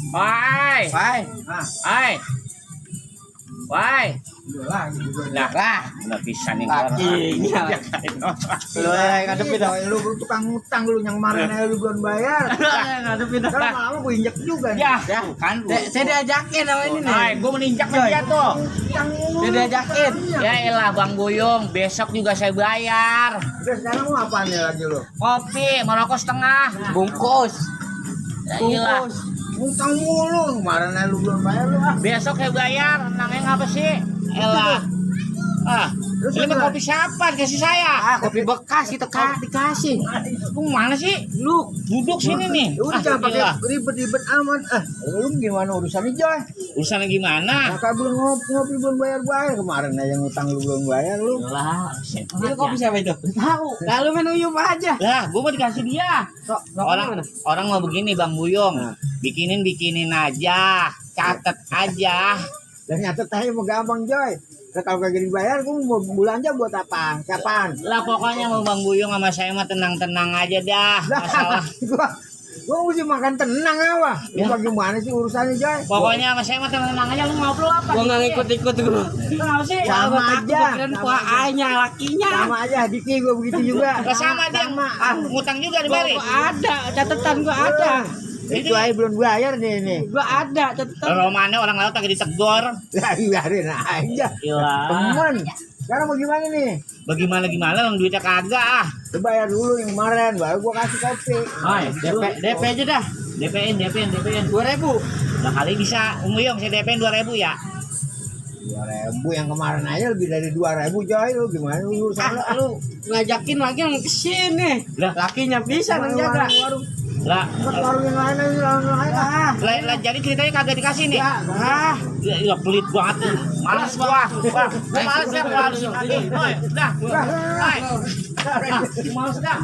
Wai. Wai. Hai. Wai. Lah, Nggak bisa nih keluar. kakinya. Lu ngadepin dah. Lu tukang ngutang lu yang kemarin aja lu belum bayar. Ngadepin dah. Kan lama gue injek juga nih. Ya, kan lu. Saya diajakin sama ini nih. Hai, gua meninjak dia tuh. Utang mulu. Dia diajakin. Ya elah Bang Buyung, besok juga saya bayar. Udah sekarang mau apaan nih lagi lu? Kopi, merokok setengah. Bungkus. Ya elah. Utang mulu kemarin aja lu belum bayar lu ah. Besok saya bayar. Nangeng apa sih? Elah. Ah, Terus ini apa? kopi siapa? Dikasih saya. Kopi bekas kita dikasih. Lu mana sih? Lu duduk sini nih. Ya udah jangan gila. pakai ribet-ribet amat. Lu gimana urusannya Joy? Urusannya gimana? Kakak belum ngopi belum bayar kemarin aja ngutang lu belum bayar lu. Lah, Itu kopi siapa itu? Tahu. Lalu main uyup aja. lah, gua mau dikasih dia. Orang mau begini Bang Buyung. Bikinin aja, catet aja. Dan nyatet aja mau gampang Joy. Nah, kalau kagak dibayar gua mau belanja buat apa? Kapan? Lah pokoknya mau Bang Buyung sama saya mah tenang-tenang aja dah. Masalah. gua mesti makan tenang apa? Lu Ya. bagaimana sih urusannya Joy? Pokoknya sama saya mah tenang-tenang aja. Lu ngobrol apa? Gua nggak ngikut-ikut gua. Kenapa sih? Sama aja. Kirain kuahnya lakinya. Sama aja Diki gua begitu juga. Lah sama dia. Ngutang juga dibayar. Gua ada, catatan gua ada. Itu aja belum bayar nih nih. Gua ada catatan. Romane orang laut kagak ditegor. Ya biarin aja. Gila. Temen. Sekarang mau gimana nih? Bagaimana orang duitnya kagak ah. Lu bayar dulu yang kemarin baru gua kasih kopi. Hai, DP aja dah. DP-in. 2.000. Nah kali bisa Om Buyung saya DP-in 2.000 ya. 2.000 yang kemarin aja lebih dari 2.000 Joy lu gimana lu salah Lu ngajakin lagi yang kesini. Lah. Lakinya bisa nang jaga. Lah, warung yang lain aja warung lain ah. lah jadi ceritanya kagak dikasih nih. Ya, Ya pelit banget. Males gua. Gua males ya gua harus lagi. Dah. Hai. Males dah.